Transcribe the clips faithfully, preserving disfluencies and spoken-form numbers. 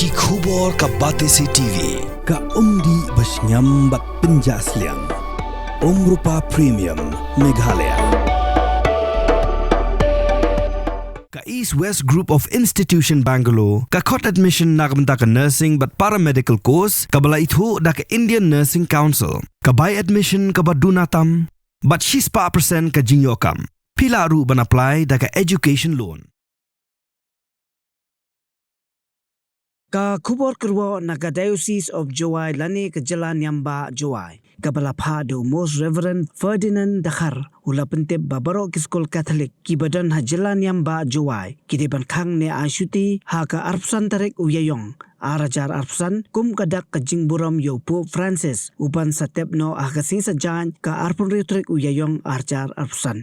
Ki khubor ka Batesi T V, ka umdih ba shngiam bad pynjah sliang. Umrupa Premium, Meghalaya. Ka East West Group of Institution Bangalore ka khot admission na ka bynta ka nursing bad paramedical course kaba la ithuh da ka Indian Nursing Council. Ka bai admission kaba duna tam bad shispah percent ka jingïoh kam. Phi lah ruh ban apply da ka education loan. Ka khubor kyrwoh na ka Diocese of Jowai lane ka jylla niam bah Jowai, kaba la phah da u Most Reverend Ferdinand Dkhar, u la pyntip ba baroh ki skul Katholik kiba don ha jylla niam bah Jowai ki dei ban khang ne ai shuti ha ka arphew san tarik u Ïaïong ar hajar arphew san, kum ka dak ka jingburom ïa u Pope Francis, u ban sa tep noh ha ka sngi Saitjaiñ ka arphew hynriew tarik u Ïaïong ar hajar arphew san.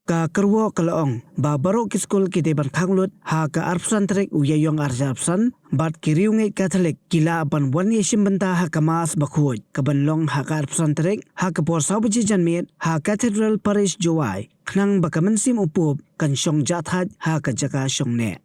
Ka kyrwoh ka la ong ba baroh ki skul ki dei ban khang lut ha ka arphew san tarik u Ïaïong ar hajar arphew san, bad ki riewngeit Katholik ki lah ban wan ïashim bynta ha ka Mass bakhuid kaban long ha ka arphew san tarik ha ka por saw baje janmiet ha Cathedral Parish Jowai, khnang ba ka mynsiem u Pope kan shong jahthait ha ka jaka shong neh.